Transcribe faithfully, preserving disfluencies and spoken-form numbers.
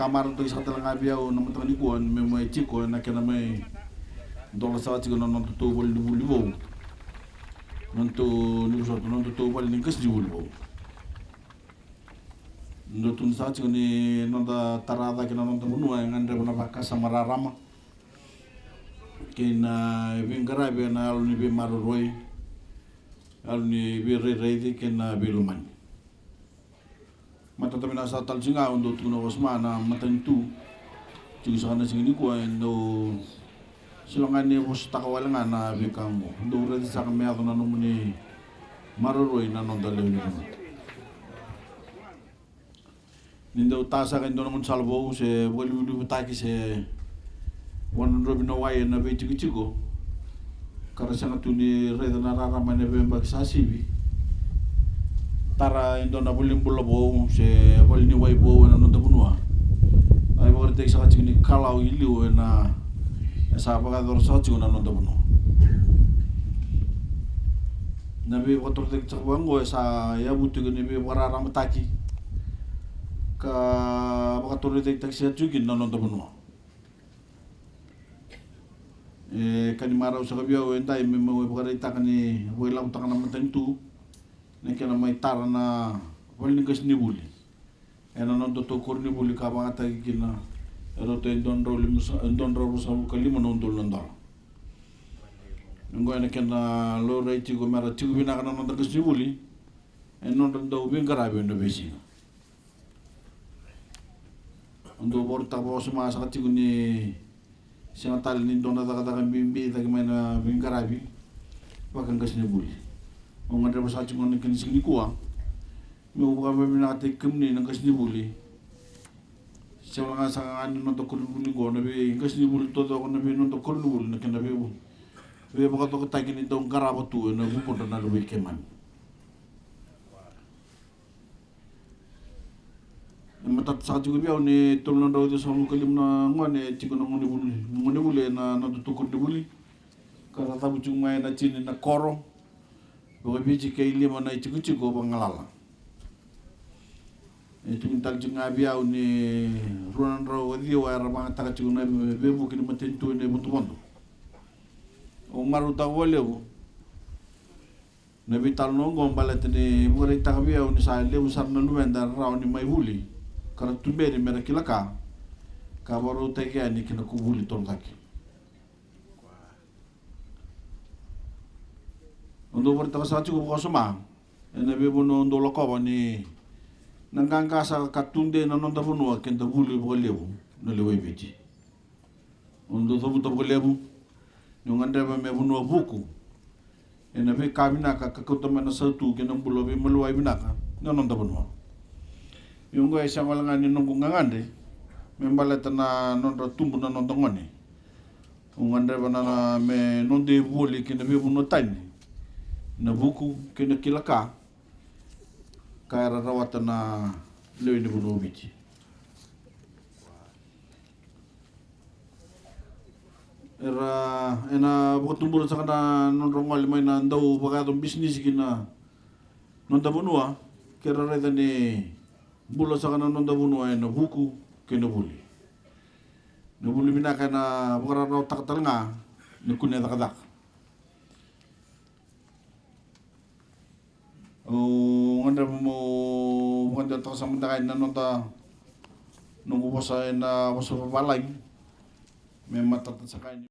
Ka marautaki saka tale ga vei au na mataka nikua me mai tiko ena kena mai dola saka tiko na nodatou valenivuli vou. Nodatou, ni vosota, nodatou vale ni qasenivuli vou. Dou tukuna saka tiko ni noda tara cake na noda vanua e gadreva na vakasama rarama kei na veiqaravi ena yalo ni veimaroroi, yalo ni veirairaici kei na veilomani. Matata vinaka saka tale tiko ga au dau tukuna vakasama na matanitu. Tiko saka na siga nikua e dau sila ga ni vosataka wale ga na veika oqo. Dau raica saka me yaco na nomuni maroroi na noda lewe ni vanua. Ni dau ta saka e dua na gaunisala vou se vakalivalivataki se vakadrodrovi na wai ena veitikotiko, ka ra sega tu ni raica na rarama ena veiyabaki sa sivi. Tara e dua na valenibula vou se valeniwai vou ena noda vanua. A ivakaraitaki saka tiko ni kalau i liu ena e sa vakayacora saka tiko na noda vanua. Na veivakatorocaketaki saka vaqo e sa yavu tiko ni veivakararamataki ka vakatorocaketaki saka tiko kina na noda vanua. E ka ni marau saka vei au edai me meu vakaraitaka ni vakailavotaka na matanitu na kena mai tara na vale ni qasenivuli ena nodatou koronivuli ka vakayagataki kina e rauta e dua na drau lima sa-, e dua na drau ruasagavulu ka lima na udolu na dola. Oqo ena kena laurai tiko me ra tiko vinaka na noda qasenivuli e nodra dau veiqaravi ena veisiga. Au dau vakaraitaka vakawasoma saka tiko ni sega tale ni dua na cakacaka bibi e caka mai na veiqaravi vakaqasenivuli. Au gadreva saka tiko na kena siga nikua meu vakavinavinakataki kemuni na qasenivuli. Se wale ga saka ga ni noda koronivuli oqo, na veiqasenivuli taucoko na vei noda koronivuli, na kena vei, veivakacokotaki ni dau qarava tu ena vukudra na luvei keimami. E matata saka tiko vei au ni tolu na drau ciwasagavulu ka lima na gone e tiko na gonevuli, na gonevuli ena nodatou koronivuli. Ka ra cavu tiko mai ena tini na koro vakaviti kei lima na itikotiko vagalala. E tukuni tale tiko ga vei au ni rua na drau ka ciwa era vakayagataka tiko na veivuke ni matanitu ena ivodovodo. Au marautaka vakalevu na veitalanoa oqo baleta ni vakaraitaka vei au ni sa levu sara na luveda era rawa ni mai vuli ka ra tuberi me ra kila ka, ka vakarautaki yani ki na koronivuli torocake. Au dau vakaraitaka saka tiko vakawasoma ena veivanua au dau lakova ni na qaqa saka ka tudei na noda vanua ke da vuli vakalevu na lewai Viti. Au dau cavuta vakalevu niu gadreva me vanua vuku ena veika vinaka ka kauta mai na sautu kei na bula veimaliwai vinaka na noda vanua. Ia oqo e sega wale ga ni noqu gagadre me baleta na nodra tubu na noda gone. Au gadreva na, na me noda ivoli ki na veivanua tani na vuku kei na kila ka ka era rawata na lewe ni vanua o Viti. Era, ena vakatubura saka na nodra gole mai na dau vakayaco bisinisi ki na noda vanua, ke ra raica ni bula saka na noda vanua ena vuku kei na vuli. Na vuli vinaka ena vakararawataka tale ga ni kune cakacaka. Au gadreva meu vakadewataka saka mada ga na noda, noqu vosa ena vosa vavalagi me matata saka yani.